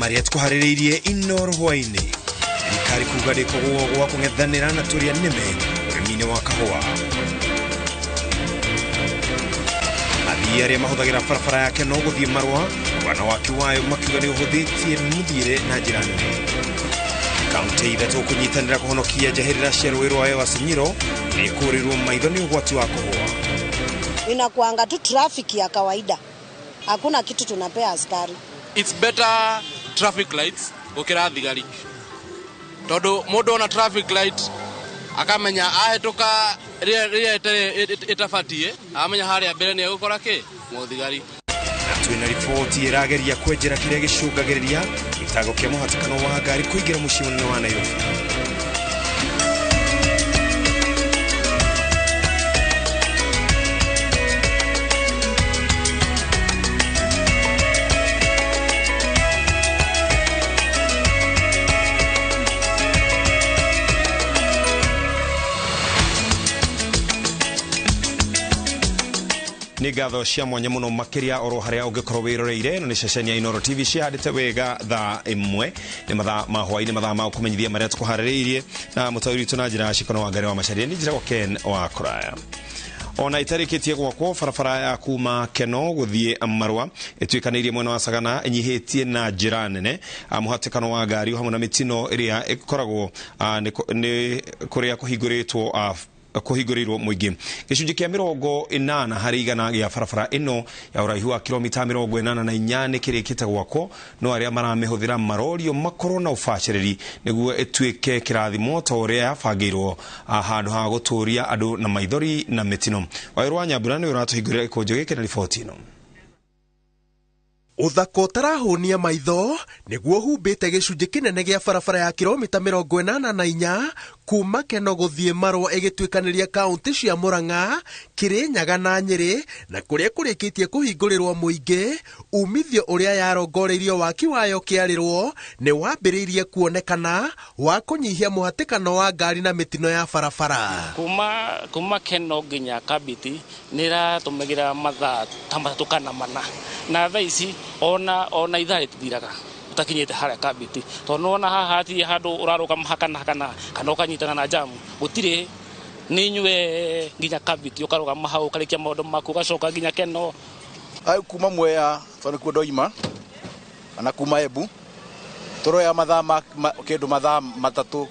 Marĩa tũkũharĩrĩirie Inoro hwaĩ-inĩ. Thirikari kuga ndĩkũgũo gwa kũng'ethanĩra na tũrĩa nĩme ũrĩmi-inĩ wa kahũa. Athii arĩa mahũthagĩra barabara yake no gũthiĩ Marũa bwana waki wayo makiuga nĩ ũhũthĩtie mũthiĩre na njĩra nene. Kaunti ithatũ kũnyitanĩra kũhonokia njahĩrĩra cia rũĩ rwa Ewaso Nyiro nĩ kũũrĩrwo maitho nĩ ũgwati wa kũhũa. Inakuanga tu traffic ya kawaida, hakuna kitu tunapea askari. It's better traffic lights gukira thigari, tondu mundu ona traffic light akamenya ahĩtũka rĩrĩa ĩtabatie, amenya harĩa mbere nĩ egũkora kĩ mũthigari. Na twĩna riboti ĩrageria kwenjera kĩrĩa gĩcũngagĩrĩria gĩtango kĩa mũhatĩkano wa ngari kũingĩra mũciĩ mũnene wa Nairobi. Nĩ ngatho cia mwanya mũno makĩria oro harĩa ũngĩkorwo wĩroreire. Ĩno nĩ ceceni ya Inooro TV cihandĩte wega thaa 1 nĩ mathaa ma hwaĩ-inĩ, mathaa ma kũmenyithia marĩa tũkũharĩrĩirie na mũtaũri witũ na njĩra ya cikono wa Ngarĩ wa Macharia. Nĩ njĩragwo Ken wa Kũraya. Ona itarĩkĩtie gwakwo barabara ya kuma Keno gũthiĩ Marũa ĩtuĩkanĩirie mwena wa Sagana ĩnyihĩtie na njĩra nene mũhatĩkano wa ngari hamwe na mĩtino ĩrĩa ĩkoragwo nĩ kũrĩa kũhingũrĩtwo kũhingũrĩirwo mũingĩ. Gĩcunjĩ kĩa 80 harĩ igana gĩa barabara ĩno ya ũraihu wa kilomita 88 nĩ kĩrĩkĩte gwakwo, no arĩa maramĩhũthĩra marorio makorwo na ũbacĩrĩri nĩguo ĩtuĩke kĩrathimo ta ũrĩa yabangĩirwo handũ ha gũtũria andũ na maithori na mĩtino. Waĩrũ wa Nyambura nĩ ũratũhingũrĩra gĩkũnjo gĩkĩ na riboti ĩno. Ũthaka ũtarahũnia maitho nĩguo humbĩte gĩcunjĩ kĩnene gĩa barabara ya kilomita 84 kuma Keno gũthiĩ Marũa ĩgĩtuĩkanĩria kaunti cia Murang'a, Kĩrĩnyaga na Nyĩrĩ, na kũrĩa kũrĩkĩtie kũhingũrĩrwo mũingĩ. Umithio ũrĩa yarongoreirio waki wayo kĩarĩrwo nĩ wambĩrĩirie kuonekana wa kũnyihia mũhatĩkano wa ngari na mĩtino ya barabara. Kuma Keno nginya Kabiti nĩ ĩratũmĩgira mathaa ta 3 kana 4, na thaa ici ona ithaa rĩtithiraga utakinyĩte harĩa Kabiti, tondũ nĩwona haha hatirĩ handũ ũrarũgama hakana kana ũkanyitana na jamu, gũtirĩ, nĩ inyue nginya Kabiti ũkarũgama hau ũkarĩkia maũndũ maku ũgacoka nginya Keno. Kuma Mwea tondũ nĩkuo ndoima kana kuma Embu tũroya mathaa kĩndũ mathaa 3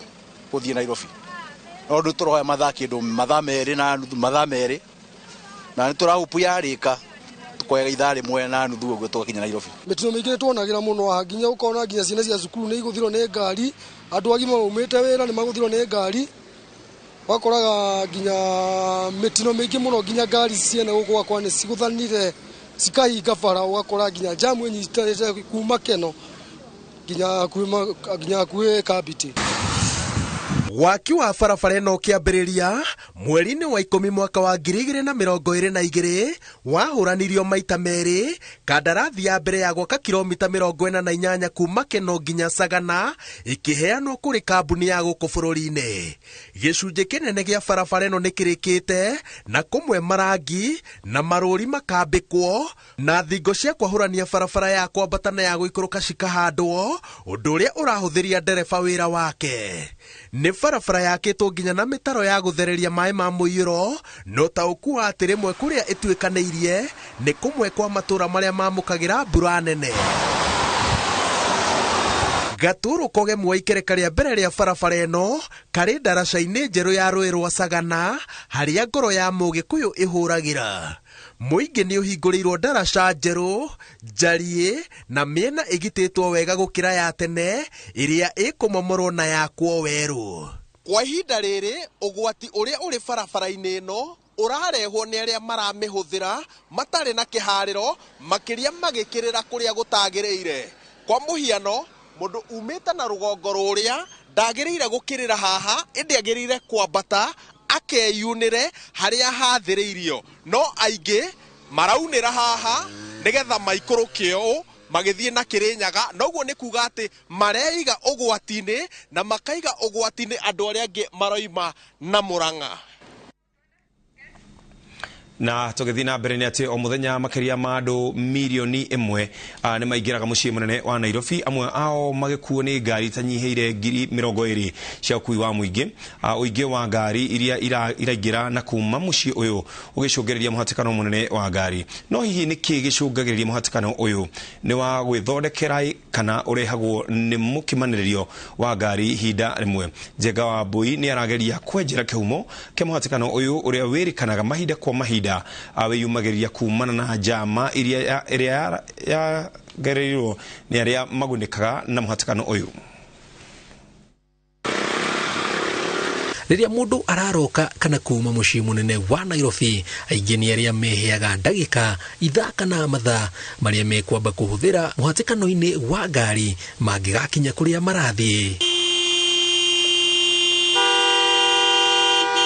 gũthiĩ Nairobi, no rĩu tũroya mathaa kĩndũ mathaa 2 na nuthu, mathaa 2 na nĩ tũrahupu yarĩka tukoyaga ithaa 1.5 ũguo tũgakinya Nairobi. Mĩtino mĩingĩ nĩtuonagĩra mũno haha, nginya ũkona nginya ciana cia cukuru nĩ igũthirwo nĩ ngari, andũ agima maumĩte wĩra nĩ magũthirwo nĩ ngari, wakoraga nginya mĩtino mĩingĩ mũno, nginya ngari ciene gũkũ gwakwa nĩ cigũthanire cikahinga bara, ũgakora nginya jamu ĩnyitanĩte kuma Keno nginya hakuhĩ Kabiti. Waki wa barabara ĩno ũkĩambĩrĩria mweri-inĩ wa 10 mwaka wa 2022 wahũranirio maita 2, kandarathi ya mbere ya gwaka kilomita 48 kuma Keno nginya Sagana ĩkĩheanwo kũrĩ kambuni ya gũkũ bũrũri-inĩ. Gĩcunjĩ kĩnene gĩa barabara ĩno nĩkĩrĩkĩte na kũmwe marangi na marũri makambĩkwo na thingo cia kwahũrania barabara ya kwambata na ya gũikũrũka cikahandwo, ũndũ ũrĩa ũrahũthĩria ndereba wĩra wake. Nĩ barabara yakĩtwo nginya na mĩtaro ya gũthereria maĩ ma mũiyũro, no taũku wa atĩ rĩmwe kũrĩa ĩtuĩkanĩirie nĩ kũmwe kwa matũũra marĩa mamũkagĩra mbura nene. Gatũrũ kogemwa ikereka rĩa mbere rĩa barabara ĩno karĩ ndaraca-inĩ njerũ ya rũĩ rwa Sagana harĩa ngoro ya Mũgĩkũyũ ĩhũragĩra. Mũingĩ nĩ ũhingũrĩirwo ndaraca njerũ njariĩ na mĩena ĩgitĩtwo wega gũkĩra ya tene ĩrĩa ĩkũmomorwo na yakwo werũ. Kwa ihinda rĩrĩ ũgwati ũrĩa ũrĩ barabara-inĩ ĩno ũrarehwo nĩ arĩa maramĩhũthĩra matarĩ na kĩharĩro, makĩria magĩkĩrĩra kũrĩa gũtagĩrĩire. Kwa mũhiano, mũndũ umĩte na rũgongo rũrĩa ndagĩrĩire gũkĩrĩra haha, ĩndĩ agĩrĩire kwambata akeyunĩre harĩa hathĩrĩirio, no aingĩ maraunĩra haha nĩgetha maikũrũke ũũ magĩthiĩ na Kĩrĩnyaga, noguo nĩ kuga atĩ mareiga ũgwati-inĩ na makaiga ũgwati-inĩ andũ arĩa angĩ maroima na Murang'a. Na tũgĩthiĩ na mbere nĩ atĩ o mũthenya makĩria ma andũ mirioni 1 nĩ maingĩraga mũciĩ mũnene wa Nairobi, amwe ao magĩkuo nĩ ngari itanyihĩire 20,000 cia ũkui wa mũingĩ. Ũingĩ wa ngari iria iraingĩra na kuma mũciĩ ũyũ ũgĩcũngĩrĩria mũhatĩkano mũnene wa ngari. No hihi nĩ kĩĩ gĩcũngagĩrĩria mũhatĩkano ũyũ? Nĩ wa gwĩthondekera kana ũrehagwo nĩ mũkimanĩrĩrio wa ngari ihinda rĩmwe? Njenga wa Mbui nĩ arageria kwenjera kĩhumo kĩa mũhatĩkano ũyũ ũrĩa wĩrĩkanaga mahinda kwa mahinda wĩyumagĩria kumana na njama ĩrĩa yagereirwo nĩ arĩa magunĩkaga na mũhatĩkano ũyũ. Rĩrĩa mũndũ araroka kana kuma mũciĩ mũnene wa Nairobi, aingĩ nĩ arĩa meheaga ndagĩka, ithaa kana mathaa marĩa mekwamba kũhũthĩra mũhatĩkano-inĩ wa ngari mangĩgakinya kũrĩa marathiĩ.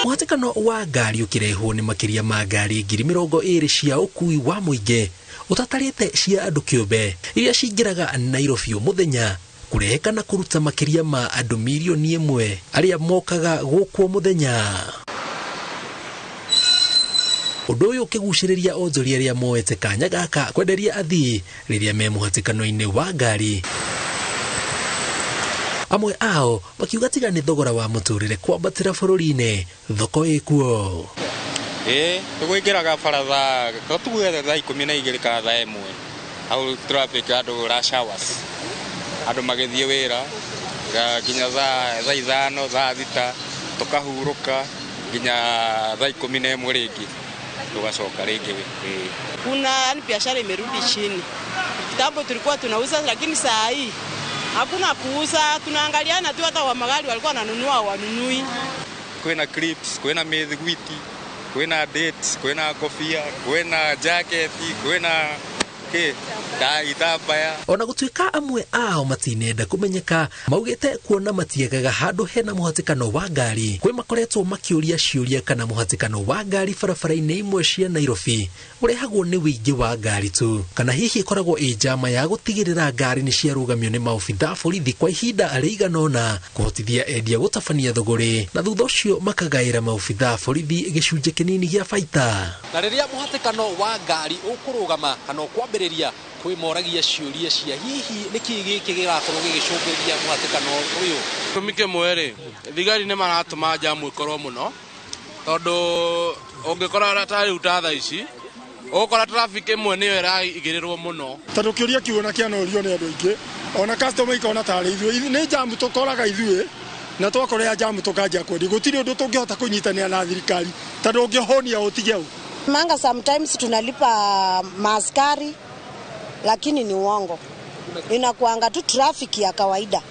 Mũhatĩkano wa ngari ũkĩrehwo nĩ makĩria ma ngari 20,000 cia ũkui wa mũingĩ ũtatarĩte cia andũ kĩũmbe iria cingĩraga Nairobi o mũthenya, kũrehe kana kũruta makĩria ma andũ mirioni 1 arĩa mokaga gũkũ o mũthenya. Ũndũ ũyũ ũkĩgucĩrĩria onjoria arĩa moete kanya gaka kwenderia athii rĩrĩa me mũhatĩkano-inĩ wa ngari. Amwe ao makiuga tiga nĩ thogora wa mũtũrĩre kwambatĩra bũrũri-inĩ, thoko ĩkuo. Tũgũingĩraga baratha tuge thaa 12 kana thaa 1 hau traffic andũ rush hours, andũ magĩthiĩ wĩra nginya thaa 5 thaa 6 tũkahurũka nginya thaa 11 rĩngĩ tugacoka rĩngĩ. Kuna yani biashara imerudi chini. Kitambo tulikuwa tunauza, lakini saa hii hakuna kuuza, tunaangaliana tu, hata wa magari walikuwa wananunua wanunui. Kwina clips, kwina mĩthiguiti, kwina dates, kwina kofia, kwina jacket, kwina kĩ itambaya. Ona gũtuĩka amwe ao matinenda kũmenyeka, maugĩte kuona matiagaga handũ hena mũhatĩkano wa ngari, kwĩ makoretwo makĩũria ciũria kana mũhatĩkano wa ngari barabara-inĩ imwe cia Nairobi ũrehagwo nĩ wĩingĩ wa ngari tu, kana hihi ĩkoragwo ĩ njama ya gũtigĩrĩra ngari nĩ ciarũgamio nĩ maobitha borithi kwa ihinda rĩigana ũna kũhotithia endia gũtabania thũgũrĩ, na thutha ũcio makagaĩra maobitha borithi gĩcunjĩ kĩnini gĩa baita. Na rĩrĩa mũhatĩkano wa ngari ũkũrũgama kana ũkwambĩrĩria, kwĩ moragia ciũria cia hihi nĩkĩ gĩkĩ gĩrakorwo gĩgĩcũngĩrĩria mũhatĩkano ũyũ. Gĩtũmi kĩmwe rĩ, thigari nĩ maratũma njamu ĩkorwo mũno, tondũ ũngĩkora ta rĩu ta thaa ici ũgũkora traffic ĩmwe nĩyo ĩraigĩrĩrwo mũno. Tondũ kĩũria kĩu ona kĩanorio nĩ andũ aingĩ, ona customer ikona tarĩ ithuĩ nĩ njamu tũkoraga ithuĩ, na twakorea njamu tũkanjia kwendia. Gũtirĩ ũndũ tũngĩhota kũnyitanĩra na thirikari tondũ ũngĩhũnia ũtige ũ. Manga sometimes tunalipa maaskari, lakini ni uongo. Inakuanga tu traffic ya kawaida,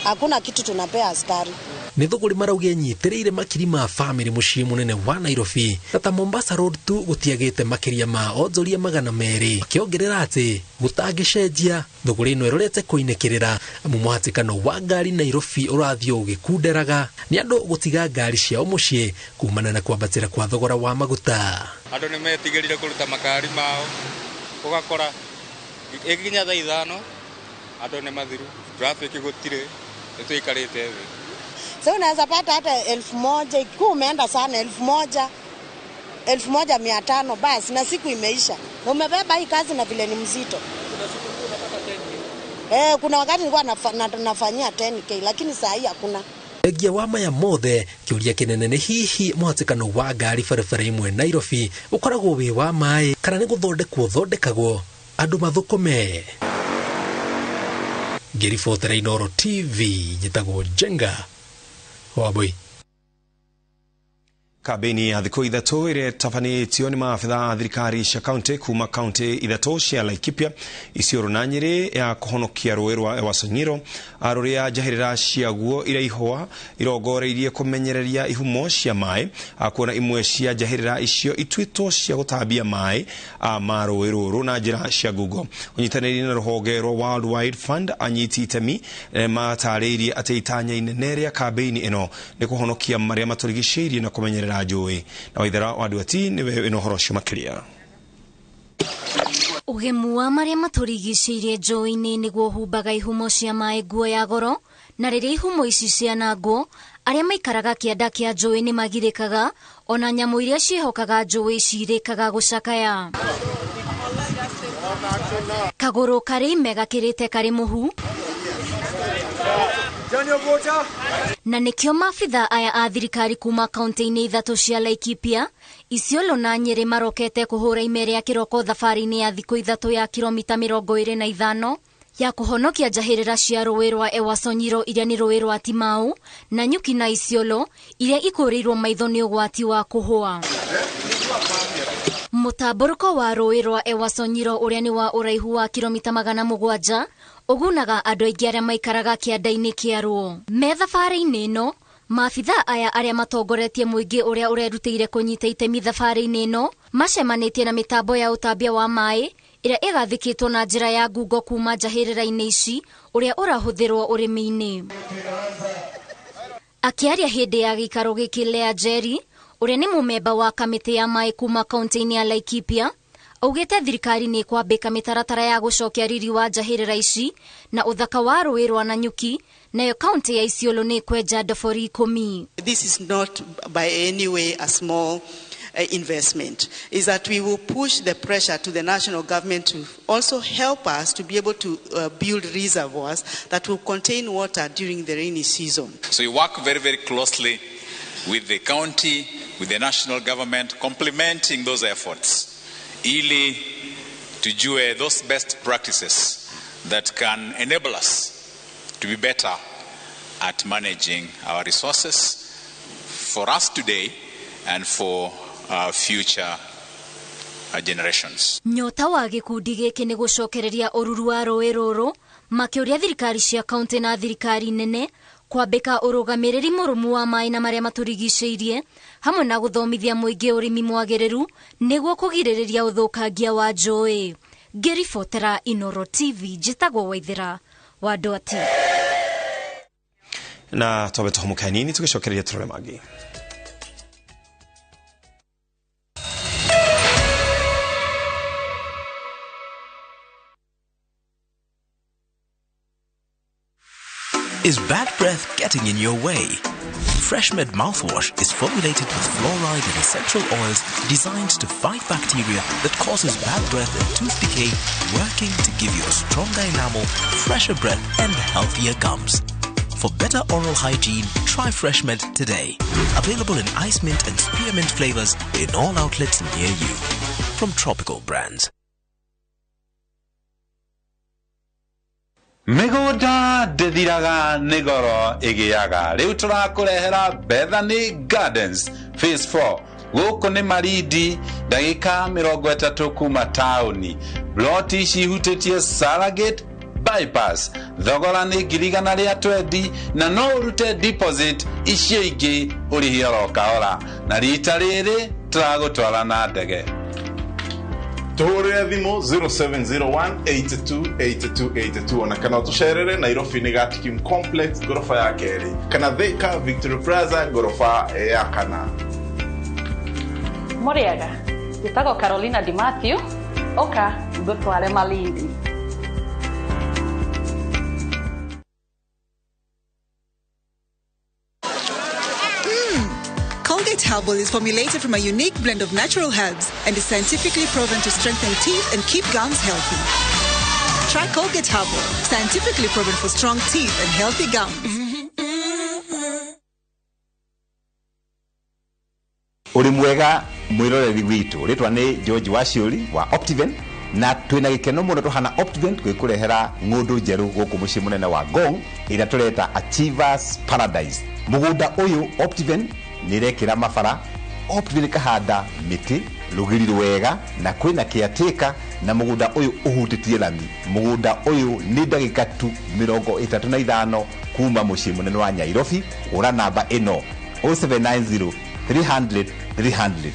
hakuna kitu tunapea askari. Nĩ thũgũrĩ marauga ĩnyitĩrĩire makiri ma bamĩrĩ mũciĩ mũnene wa Nairobi, na ta Mombasa Road tu gũtiagĩte makĩria ma onjoria 200, makĩongerera atĩ gũtangĩcenjia thũgũrĩ ĩno ĩrorete kũinĩkĩrĩra, amu mũhatĩkano wa ngari Nairobi ũrathiĩ ũgĩkunderaga nĩ andũ gũtiga ngari ciao mũciĩ kumana na kwambatĩra kwa thogora wa maguta. Andũ nĩ metigĩrire kũruta makari mao, ũgakora ĩginya thaa 5 andũ nĩ mathiru, traffic gũtirĩ, nĩ tũikarĩte thĩ. Sasa unaweza pata hata 1,000 ikiwa umeenda sana 1,000, 1,500 basi, na siku imeisha. Na umebeba hii kazi na vile ni mzito. Kuna wakati nilikuwa nafanyia 10K, lakini saa hii hakuna. Thengia wa maya mothe, kĩũria kĩnene nĩ hihi mũhatĩkano wa ngari barabara imwe Nairobi ũkoragwo wĩ wa maĩ kana nĩ gũthondekwo thondekagwo andũ mathũkũme. Ngĩribotera Inooro TV, njĩtagwo Njenga wa Mbui. Kambĩini ya thikũ 3 ĩrĩa ĩtabanĩtio nĩ maabitha a thirikari cia kaunti kuma kaunti 3 cia Laikipia, Isiolo na Nyĩrĩ ya kũhonokia rũĩ rwa Ewaso Nyiro rũrĩa njahĩrĩra ciaguo iraihũa irongoreirie kũmenyereria ihumo cia maĩ, kuona imwe cia njahĩrĩra icio ituĩtwo cia gũtambia maĩ ma rũĩ rũrũ na njĩra cia ngungo. Ũnyitanĩri na rũhonge rwa World Wide Fund, anyiti itemi matarĩirie atĩ itanya inene rĩa kambĩini ĩno nĩ kũhonokia marĩa matũrigicĩirie na kũmenyerera njũĩ. Na Waithera wa Nduati nĩwe wĩna ũhoro ũcio makĩria. Ũgemu wa marĩa matũrigicĩirie njũĩ-inĩ nĩguo ũhumbaga ihumo cia maĩ nguo ya goro, na rĩrĩa ihumo ici cianangwo, Arĩa maikaraga kĩanda kĩa njũĩ nĩ magirĩkaga, ona nyamũ iria ciĩhokaga njũĩ cirĩkaga gũcakaya. Kagũrũ karĩ ime gakĩrĩte karĩ mũhu, na nĩkĩo maabitha aya a thirikari kuma kaunti-inĩ ithatũ cia Laikipia, Isiolo na Nyeri marokete kũhũra ime rĩa kĩroko thabarĩ-inĩ ya thikũ ithatũ ya kilomita 25 ya kũhonokia njahĩrĩra cia rũĩ rwa Ewasonyiro iria nĩ rũĩ rwa Timau na Nyuki na Isiolo iria ikũrĩirwo maitho nĩ ũgwati wa kũhũa. Mũtambũrũko wa rũĩ rwa Ewasonyiro ũrĩa nĩ wa ũraihu wa kilomita 700 ũgunaga andũ aingĩ arĩa maikaraga kĩanda-inĩ kĩa ruo. Me thabarĩ-inĩ ĩno, maabitha aya arĩa matongoretie mũingĩ ũrĩa ũrerutĩire kũnyita itemi thabarĩ-inĩ ĩno macemanĩtie na mĩtambo ya ũtambia wa maĩ ĩrĩa ĩgathĩkĩtwo na njĩra ya ngungo kuma njahĩrĩra-inĩ ici ũrĩa ũrahũthĩrwo ũrĩmi-inĩ. Akĩaria hĩndĩ ya gĩikaro gĩkĩ, Lea Njeri ũrĩa nĩ mũmemba wa kamĩtĩ ya maĩ kuma kaunti-inĩ ya Laikipia augĩte thirikari nĩ ĩkwambĩka mĩtaratara ya gũcokia riri wa njahĩrĩra ici na ũthaka wa rũĩ rwa Nanyuki, nayo kaunti ya Isiolo nĩ ĩkwenja ndobori 10. This is not by any way a small investment. Is that we will push the pressure to the national government to also help us to be able to build reservoirs that will contain water during the rainy season. So we work very, very closely with the county, with the national government, complementing those efforts ili tujue those best practices that can enable us to be better at managing our resources for us today and for our future generations. Nyota wa gĩkundi gĩkĩ nĩ gũcokereria ũruru wa rũĩ rũrũ makĩũria thirikari cia kaunti na thirikari nene kwambĩka ũrũgamĩrĩri mũrũmu wa maĩ na marĩa matũrigicĩirie hamwe na gũthomithia mũingĩ ũrĩmi mwagĩrĩru nĩguo kũgirĩrĩria ũthũkangia wa njũĩ. Ngĩribotera Inoro TV, njĩtagwo Waithera wa Ndwati. Na twambe tũhũmũke hanini tũgĩcokereria tũrore mangĩ. Is bad breath getting in your way? FreshMed mouthwash is formulated with fluoride and essential oils designed to fight bacteria that causes bad breath and tooth decay, working to give you a stronger enamel, fresher breath, and healthier gums. For better oral hygiene, try FreshMed today. Available in ice mint and spearmint flavors in all outlets near you. From Tropical Brands. Mĩgũnda ndĩthiraga nĩ goro ĩgĩaga. Rĩu tũrakũrehera Bethany Gardens Phase 4. Gũkũ nĩ Marindi, ndagĩka 30 kuma taũni. Ploti ici ihutĩtie Saragate Bypass. Thogora nĩ 120,000 na no ũrute deposit icio ingĩ ũrĩhie oro kahora. Na rita rĩrĩ tũragũtwara na ndege. Tuhurire thimu 0701828282 ona kana utucerere Nairobi ni Gatikim Complex gorofa ya keri kana Thika Victory Plaza gorofa ya kana. Muriaga njĩtagwo Carolina Di Matthew, oka ngũtware Malindi. Colgate Herbal is formulated from a unique blend of natural herbs and is scientifically proven to strengthen teeth and keep gums healthy. Try Colgate Herbal, scientifically proven for strong teeth and healthy gums. Uri mwega mwiroreri witu, ritwa ni George Waciuri wa Optiven, na twina gikeno muno tuhana Optiven twikurehera ng'undu njeru guku mucii munene wa Ngong ira tureta Achievers Paradise. Mugunda uyu Optiven nirekira mabara, Optiven kahanda miti rugiri rwega na kwina kiateka na mugunda uyu uhutitie lami. Mugunda uyu ni ndagika tu 35 kuma mucii munene wa Nairobi. Ura namba ino 0790 300 300.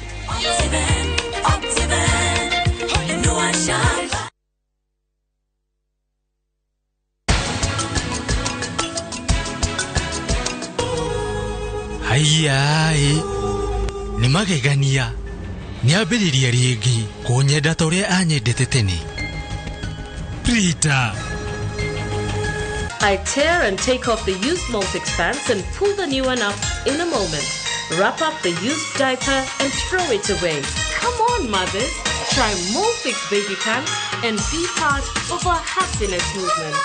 Haiya, nĩ magegania nĩambĩrĩria rĩngĩ kũnyenda ta ũrĩa anyendete tene. Prita. I tear and take off the used Molfix pants and pull the new one up in a moment. Wrap up the used diaper and throw it away. Come on, mothers. Try Molfix baby pants and be part of our happiness movement.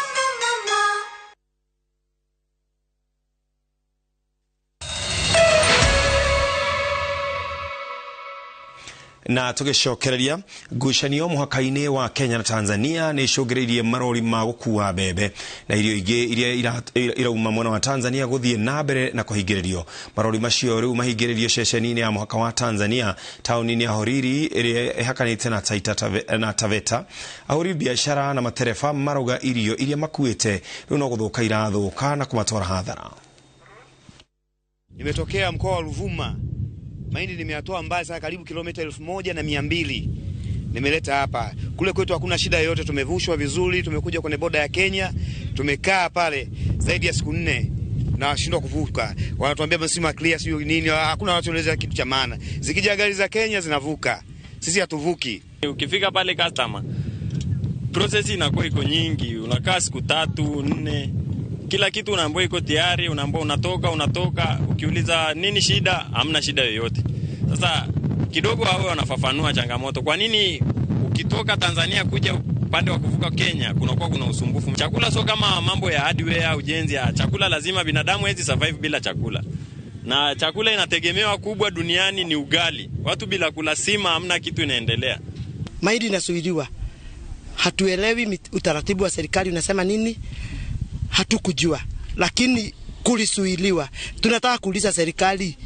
Na tugicokereria ngucanio muhaka-ini wa Kenya na Tanzania ni icũngĩrĩirie marori ma gũkua mbembe na irio ingĩ iria irauma mwena wa Tanzania gũthiĩ na mbere na kũhingĩrĩrio. Marori macio rĩu mahingĩrĩrio ceceni-inĩ ya mũhaka wa Tanzania taũni-inĩ ya Horiri ĩrĩa ĩhakanĩte na Taita na Taveta. Ahũri biacara na matereba marauga irio iria makuĩte rĩu no gũthũka irathũka na kũmatwara hathara. Nimetokea mkoa wa Ruvuma, mahindi nimeyatoa mbali sana, karibu kilomita 1200 nimeleta hapa. Kule kwetu hakuna shida yoyote, tumevushwa vizuri, tumekuja kwenye boda ya Kenya, tumekaa pale zaidi ya siku 4 na washindwa kuvuka. Wanatuambia msimu clear sio nini, hakuna watu wanaweza kitu cha maana. Zikija gari za Kenya zinavuka, sisi hatuvuki. Ukifika pale customer, process inakuwa iko nyingi, unakaa siku 3 4. Kila kitu unaambiwa iko tayari, unaambiwa unatoka, ukiuliza nini shida, hamna shida yoyote. Sasa kidogo hao wanafafanua changamoto. Kwa nini ukitoka Tanzania kuja upande wa kuvuka Kenya kunakuwa kuna usumbufu? Chakula sio kama mambo ya hardware, ujenzi ya chakula, lazima binadamu hawezi survive bila chakula. Na chakula inategemewa kubwa duniani ni ugali. Watu bila kula sima hamna kitu inaendelea. Mahindi inasuiliwa. Hatuelewi utaratibu wa serikali unasema nini? Hatukujua, lakini kulisuiliwa. Tunataka kuuliza serikali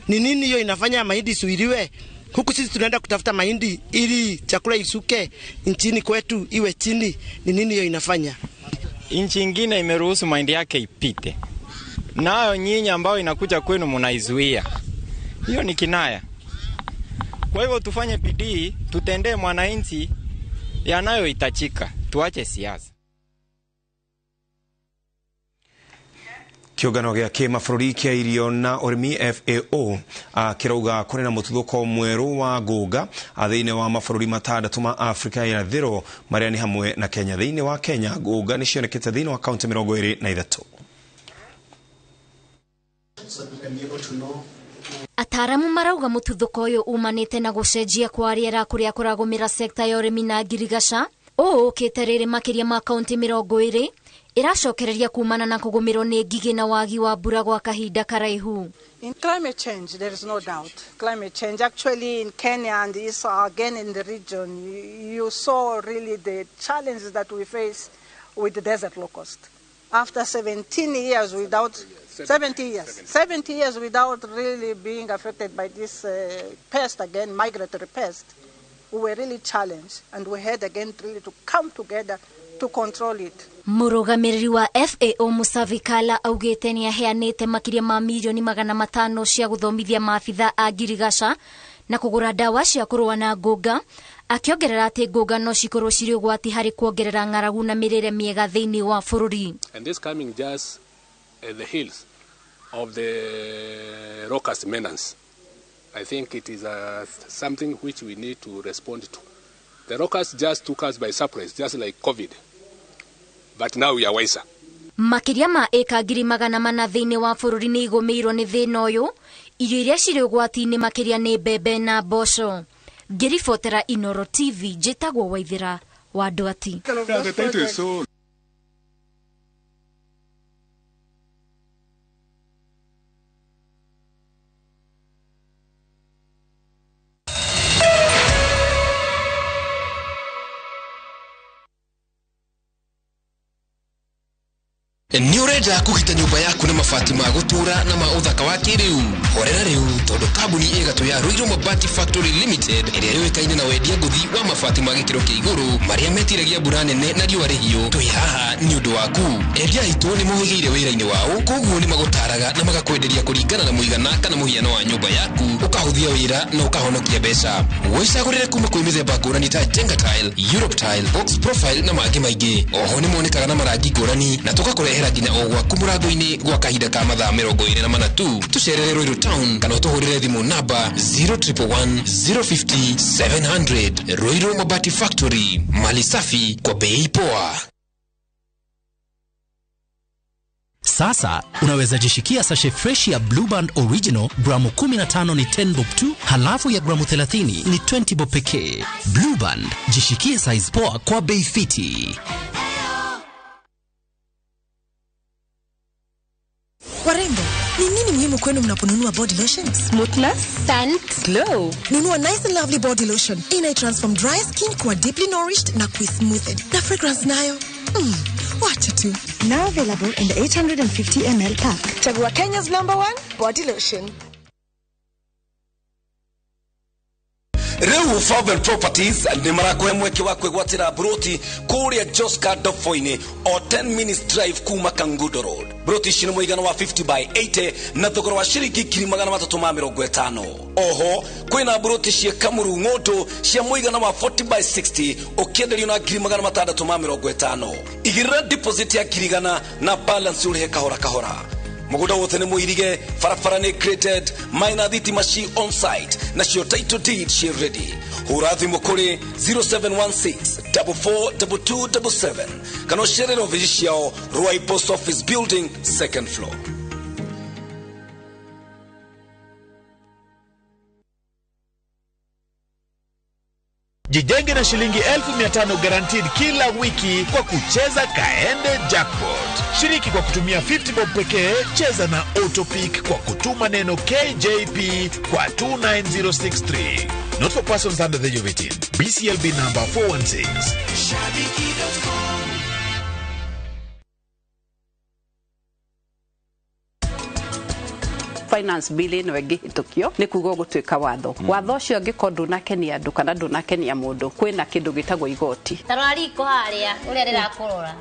ni nini hiyo inafanya mahindi suiliwe? Huku sisi tunaenda kutafuta mahindi ili chakula isuke nchini kwetu iwe chini. Ni nini hiyo inafanya? Nchi nyingine imeruhusu mahindi yake ipite, nayo nyinyi ambao inakuja kwenu mnaizuia. Hiyo ni kinaya. Kwa hivyo tufanye bidii, tutendee mwananchi yanayohitajika, tuache siasa. Kiũngano gĩa kĩmabũrũri kĩa irio na ũrĩmi FAO kĩrauga kũrĩ na mũtuthũko mwerũ wa ngũnga thĩinĩ wa mabũrũri matandatũ ma Afrika ya irathĩro marĩa nĩ hamwe na Kenya. Thĩinĩ wa Kenya ngũnga nĩ cionekete thĩinĩ wa kaunti 23. Ataramu marauga mũtuthũko ũyũ umanĩte na gũcenjia kwa rĩera kũrĩa kũragũmĩra sekta ya ũrĩmi na ngirigaca. Ũũ ũkĩte rĩrĩ makĩria ma kaunti 20 iracokereria kumana na kũgũmĩrwo nĩ ngigĩ na wagi wa mbura gwa kahinda karaihu. In climate change, there is no doubt. Climate change, actually in Kenya and is again in the region, you saw really the challenges that we face with the desert locust. After 17 years without, 70 years without really being affected by this pest again, migratory pest, we were really challenged and we had again really to come together to control it. Mũrũgamĩrĩri wa FAO Musavi Kala augĩte nĩ aheanĩte makĩria ma mirioni 500 cia gũthomithia maabitha a ngirigaca na kũgũra ndawa cia kũrũa na ngũnga, akĩongerera atĩ ngũnga no cikorwo cirĩ ũgwati harĩ kuongerera ng'aragu na mĩrĩre mĩega thĩinĩ wa bũrũri. And this coming just at the heels of the locust menace. I think it is something which we need to respond to. The locusts just took us by surprise, just like COVID. But now we are wiser. Makĩria ma ĩka 400 thĩinĩ wa bũrũri nĩ igũmĩirwo nĩ thĩna ũyũ. Irio iria cirĩ ũgwati-inĩ makĩria nĩ mbembe na mboco. Ngĩribotera Inoro TV, njĩtagwo Waithĩra wa Ndwati. Nĩ ũrenda kũgita nyũmba yaku na mabati ma gũtũũra na ma ũthaka wa kĩrĩu? Horera rĩu tondũ kambuni ĩgatũ ya Ruiru Mabati Factory Limited ĩrĩa yũĩkaine na wendia ngũthi wa mabati ma gĩkĩro kĩa igũrũ marĩa metiragia mbura nene na riũa rĩhiũ, twĩ haha nĩ ũndũ waku. Endia aitũ nĩ mohĩgĩire wĩra-inĩ wao, koguo nĩ magũtaraga na magakwenderia kũringana na mũigana kana mũhiano wa nyũmba yaku, ũkahũthia wĩra na ũkahonokia mbeca. Wĩcagũrĩre kuma kwĩ mĩthemba ngũrani ta Jenga Tile, Europe Tile, Box Profile na mangĩ maingĩ. Oho nĩ monekaga na marangi ngũrani na tũgakũrehera nginya o gwaku mũrango-inĩ gwa kahinda ka mathaa 24 tu. Tũcerere Ruiru Town kana ũtũhũrĩre thimũ namba 0111 050 700. Ruiru Mabati Factory, mali safi kwa bei poa. Sasa unaweza jishikia sachet fresh ya Blue Band Original gramu 15 ni 10 bob tu, halafu ya gramu 30 ni 20 bob pekee. Blue Band, jishikie size poa kwa bei fiti. Warembo, ni nini muhimu kwenu mnaponunua body lotion? Smoothness, scent, glow. Nunua Nice and Lovely body lotion. Ina transform dry skin kuwa deeply nourished na kuismoothen. Na fragrance nayo? Wacha tu. Now available in the 850 ml pack. Chagua Kenya's #1 body lotion. Rĩu Favel Properties nĩ marakũhe mweke wa kwĩgwatĩra mburoti kũrĩa Joska Dofoinĩ o 10 minutes drive kuma Kangundo Road. Mburoti ici nĩ mũigana wa 50 by 80 na thogora wa ciringi 350,000. Oho kwĩna mburoti cia Kamuru Ng'ũndũ cia mũigana wa 40 by 60 ũkĩenderio na 650,000. Igĩrĩra deposit ya 100,000 na balance ũrĩhe kahora kahora. Mũgũnda wothe nĩ mũirige, barabara nĩ graded, maĩ na thitima ci on site, nacio title deed ci ready. Hũra thimũ kũrĩ 0716 442277 kana ũcerere ofici ciao Ruai Post Office Building, second floor. Jijenge na shilingi 1500 guaranteed kila wiki kwa kucheza Kaende Jackpot. Shiriki kwa kutumia 50 bob pekee, cheza na Autopick kwa kutuma neno KJP kwa 29063. Not for persons under the age of 18. BCLB number 416. Shabiki.com. Finance bill ĩno ĩngĩhĩtũkio nĩ kuga ũgũtuĩka watho. Watho ũcio angĩkorwo ndũnakenia andũ kana ndũnakenia mũndũ, kwĩna kĩndũ gĩtagwo igoti. Tarora riko harĩa ũrĩa rĩrakũrora.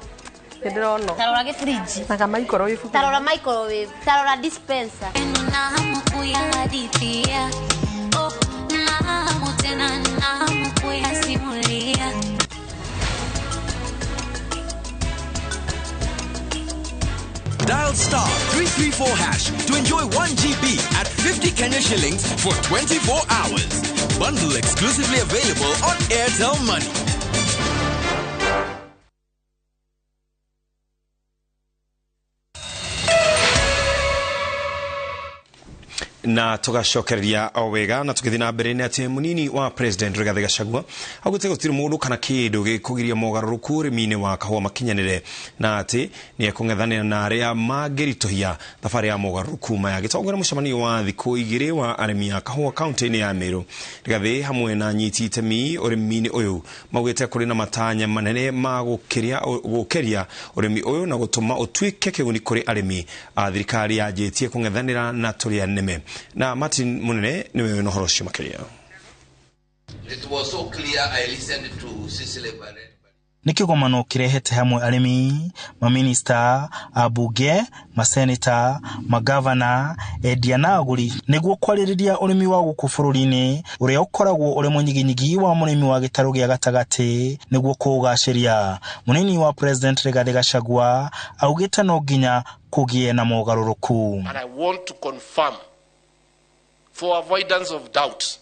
Nĩndĩrona. Tarora gĩfridge. Na microwave. Tarora microwave. Tarora dispenser. Dial star 334 hash to enjoy 1 GB at 50 Kenya shillings for 24 hours. Bundle exclusively available on Airtel Money. Na tugacokereria o wega na tũgĩthiĩ na mbere nĩ atĩ mũnini wa President Rigathi Gachagua augĩte gũtirĩ mũndũ kana kĩndũ gĩkũgiria mogarũrũku ũrĩmi-inĩ wa kahũa makinyanĩre na atĩ nĩ ekũng'ethanĩra na arĩa mangĩritũhia thabarĩ ya mogarũrũku maya. Agĩtongoria mũcemanio wa thikũ igĩrĩ wa arĩmi a kahũa kaunti-inĩ ya Meru, Rigathi hamwe na anyiti itemi ũrĩmi-inĩ ũyũ maugĩte kũrĩ na matanya manene ma gũkĩria ũrĩmi ũyũ na gũtũma ũtuĩke kĩguni kũrĩ arĩmi. Thirikari yanjĩtie kũng'ethanĩra na tũrĩa nĩme. Na Martin Munene niwe wĩna ũhoro ũcio makĩria. It was so clear I listened to Cecily Barrett. Nĩ kĩgomano kĩrehete hamwe arĩmi, maminista, ambunge, maseneta, magavana, endia na agũri nĩguo kwarĩrĩria ũrĩmi wa gũkũ bũrũri-inĩ ũrĩa ũkoragwo ũrĩ mũnyiginyigi wa mũrĩmi wa gĩtarũ gĩa gatagatĩ nĩguo kũũgacĩria. Mũnini wa President Rigathi Gachagua augĩte no nginya kũgĩe na mogarũrũku. And I want to confirm for avoidance of doubt,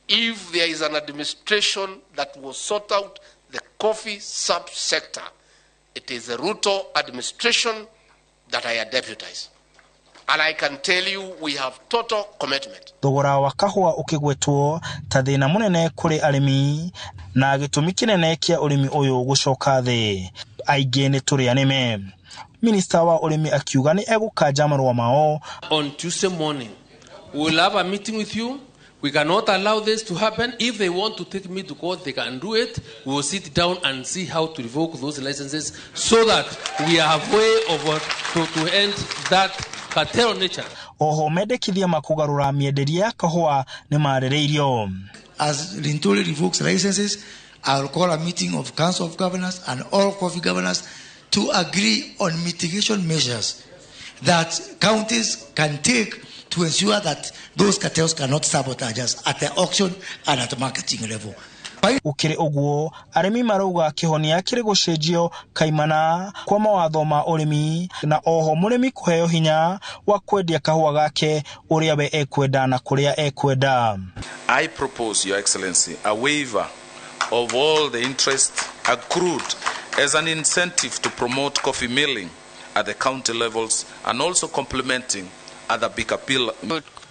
if there is an administration that will sort out the coffee subsector, it is the Ruto administration that I deputize. And I can tell you we have total commitment. Thogora wa kahũa ũkĩgwetwo ta thĩna mũnene kũrĩ arĩmi na gĩtũmi kĩnene kĩa ũrĩmi ũyũ gũcoka thĩ. Aingĩ nĩ tũrĩa nĩme. Minista wa ũrĩmi akiuga nĩ egũkanja marũa mao. On Tuesday morning, we will have a meeting with you. We cannot allow this to happen. If they want to take me to court, they can do it. We will sit down and see how to revoke those licenses so that we have a way of to end that cartel nature. Oho mendekithia makũgarũra mĩenderie ya kahũa nĩ marĩrĩirio. As Linturi revokes licenses, I will call a meeting of Council of Governors and all coffee governors to agree on mitigation measures that counties can take to ensure that those cartels cannot sabotage us at the auction and at the marketing level. Gũkĩrĩ ũguo, arĩmi marauga kĩhonia kĩrĩ gũcenjio kaimana kwa mawatho ma ũrĩmi na oho mũrĩmi kũheo hinya wa kwendia kahũa gake ũrĩa we ekwenda na kũrĩa ekwenda. I propose, Your Excellency, a waiver of all the interest accrued as an incentive to promote coffee milling at the county levels and also complementing other bigger pillars.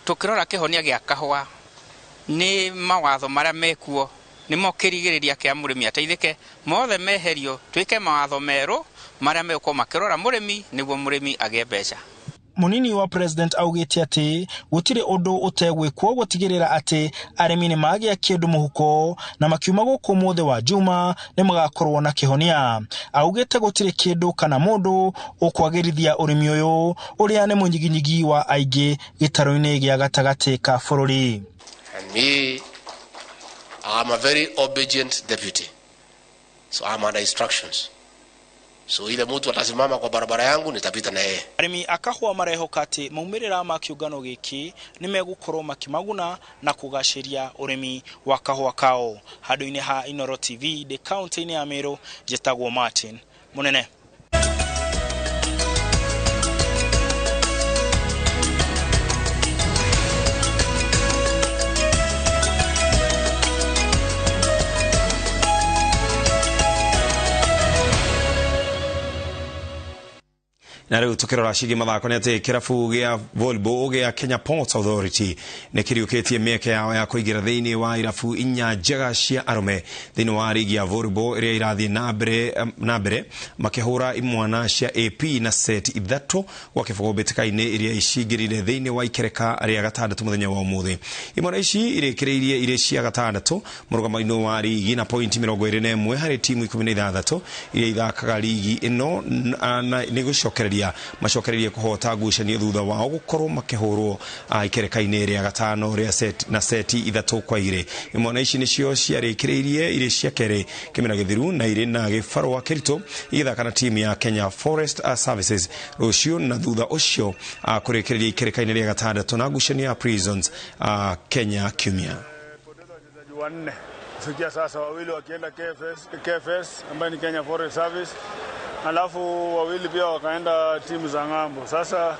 Tukirora kihonia gia kahua ni mawatho maria mekuo nimo kirigiriria kia murimi ateithike mothe meherio twike mawatho meru maria megukorwo makirora murimi niguo murimi agie mbeca. Munini wa president augite ati gutire undu utegwikwo gutigirira ati arimi ni magia kindu muhuko na makiuma guku muthe wa Juma ni magakorwo na kihonia. Augite gutire kindu kana mundu ukwagirithia urimi uyu uria ni munyiginyigi wa aingi gitaru-ini gia gatagati ka bururi. And me, I'm a very obedient deputy, so I'm under instructions. So ile mtu atasimama kwa barabara yangu nitapita na yeye. Arimi akahua marehoka ati maumirira ma kiungano giki ni megukorwo makimaguna na kugaciria urimi wa kahua kao. Handu-ini ha Inoro TV the county-ini ya Meru, njitagwo Martin Munene. Na riu tukirora cigie mathako ni ati kirabu gia volleyball gia Kenya Ports Authority ni kiriukitie mieke yao ya kuingira thiini wa irabu inya njega cia arume thiini wa rigi ya volleyball iria irathie na mbere makihura imwana cia AP na set 3 gwa kibugo mbitikaini iria icingirire thiini wa ikereka ria gatandatu muthenya wa umuthi. Imwana ici irikiriirie iria cia gatandatu murugamo-ini wa rigi na pointi 21 hari timu 16 iria ithakaga rigi ino na ni gucokereria macokererie kuhota ngucanio thutha wao gukorwo makihurwo ikereka-ini ria gatano ria set na seti 3-2. Imwana ici nicio ciarĩkĩrĩirie irĩ cia kerĩ kĩmera gĩthiru na irĩ na gĩbarũa kĩritũ igĩthaka na timu ya Kenya Forest Services rũciũ na thutha ũcio kũrĩkĩrĩria ikereka-inĩ rĩa gatandatũ na ngucanio ya Prisons Kenya kiumia. Wanne kufikia sasa, wawili wakienda KFS ambayo ni Kenya Forest Service, alafu wawili pia wakaenda timu za ng'ambo. Sasa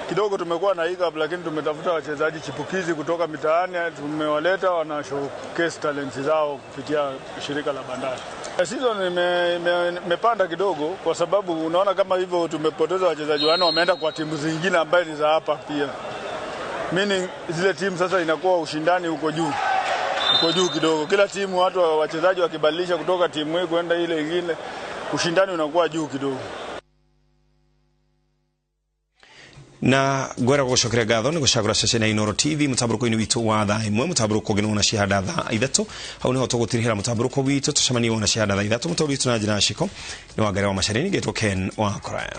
kidogo tumekuwa na hiccup, lakini tumetafuta wachezaji chipukizi kutoka mitaani, tumewaleta wana showcase talents zao kupitia shirika la Bandari. Season imepanda kidogo kwa sababu unaona kama hivyo tumepoteza wachezaji wanne wameenda kwa timu zingine ambazo ni za hapa pia. Meaning zile timu sasa inakuwa ushindani uko juu. Uko juu kidogo. Kila timu watu wachezaji wakibadilisha kutoka timu hii kwenda ile nyingine, ushindani unakuwa juu kidogo. Na ngwera gucokeria ngatho ni gucagura ceceni ya Inoro TV mutamburuko-ini witu wa thaa 1 mutamburuko ungi nona cihanda thaa 3 hau niho tugutirihira mutamburuko witu tucemanie wona cihanda thaa 3 mutaburi witu na njira ciko ni Wangari wa Macharia ngetwo Ken wa Koraya.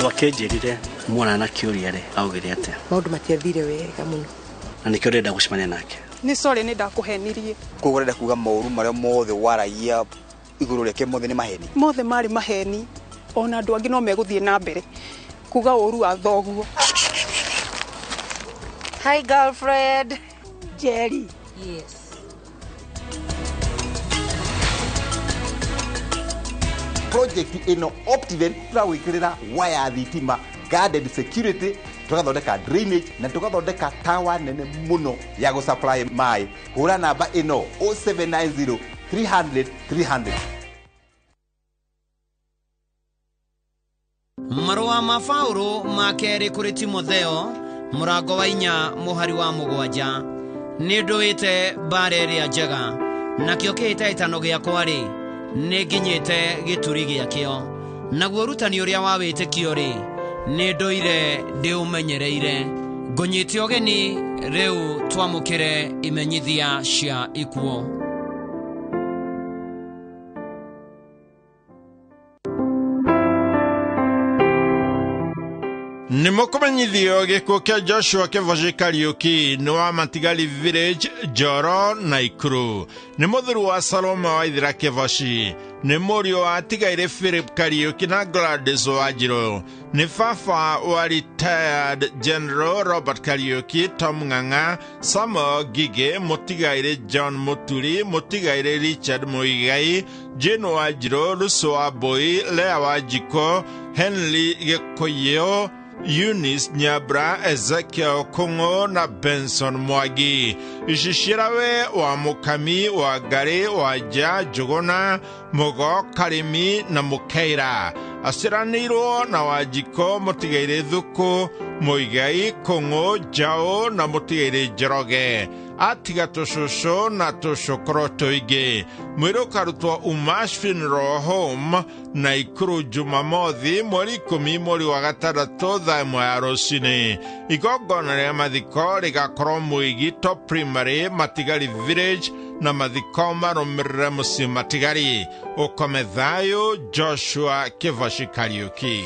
Wakenjirire mwana na kiuria ri augire atia maundu matiathire wega muno na nikio ndenda gucemania nake. Ni sorry ni ndakuhenirie koguo ndenda kuga mauru maria mothe waragia iguru riake mothe ni maheni, mothe mari maheni, ona andu angi no meguthie na mbere kuga uru wa thoguo. Hi girlfriend. Jerry. Yes. Project ino Optiven turawikirira waya thitima, guarded security, tugathondeka drainage na tugathondeka tower nene muno ya go supply mai. Hura namba ino 0790 300 300. Marũa ma Paũlũ ma kerĩ kũrĩ Timotheo mũrango wa 4 mũhari wa 7. Nĩ ndũĩte mbara ĩrĩa njega, nakĩo kĩhĩtahĩtano gĩakwa rĩ nĩ nginyĩte gĩturi gĩakĩo, naguo ũrutani ũrĩa wa wĩtĩkio rĩ nĩ ndũire ndĩũmenyereire. Ngũnyite ũgeni rĩu twamũkĩre imenyithia cia ikuũ. Nĩ mũkũmenyithio gĩkuũ kĩa Joshua Kĩvoci Kariũki nĩ wa Matigari Village, Njoro, Naikuru. Nĩ mũthuri wa Salome Waithera Kĩvoci, nĩ mũriũ wa atigaire Philip Kariũki na Gladys Wanjirũ, nĩ baba wa retired General Robert Kariũki, Tom Ng'ang'a, Samuel Ngigĩ, mũtigaire John Mũturi, mũtigaire Richard Mũigai, Jane Wanjirũ, Lucy Wambui, Lea Wanjikũ, Henry Gĩkũyũ, Eunice Nyabra, Ezekiel Kung'u na Benson Mwangi. Icicirawe wa Mukami wa Ngarĩ wa Nja Njũgũna Mũgo Karĩmi na Mũkeira. Aciranĩirwo na Wanjikũ mũtigairĩ Thuku Mũigai Kung'u Njaũ na mũtigairĩ Njoroge. Atiga tũcũcũ na tũcũkũrũ tũingĩ. Mwĩrĩ ũkarutwo Umash Funeral Home Naikuru Jumamothi mweri 10 mweri wa gatandatũ thaa 1 ya rũcinĩ. Igongona rĩa mathiko rĩgakorwo Mwĩgi Top Primary Matigari Village na mathiko marũmĩrĩre mũciĩ Matigari. Ũkome thayũ. Joshua Kĩvoci Kariũki.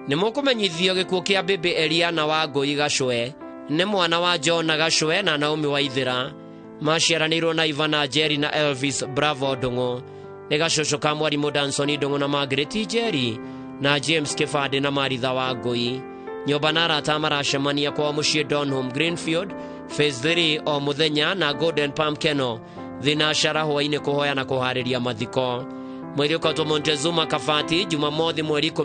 Nĩ mũkũmenyithio gĩkuũ kĩa Bibi Eliana wa Ngũi Gacwe, nĩ mwana wa Jona Gacwe na Naomi Waithera. Maciaranĩirwo na Ivana Njeri na Elvis Bravo Ndung'u. Nĩ gacũcũ ka mwarimũ Danson Ndung'u na Margaret Njeri na James Kĩbandĩ na Maritha wa Ngũi. Nyũmba na arata maracemania kwao mũciĩ Donholm Greenfield Phase 3 o mũthenya na Golden Palm Kennel thinacara hwaĩ-inĩ kũhoya na kũharĩria mathiko. Mwĩrĩ ũkotwo Montezuma Kabati Jumamothi mweri 10.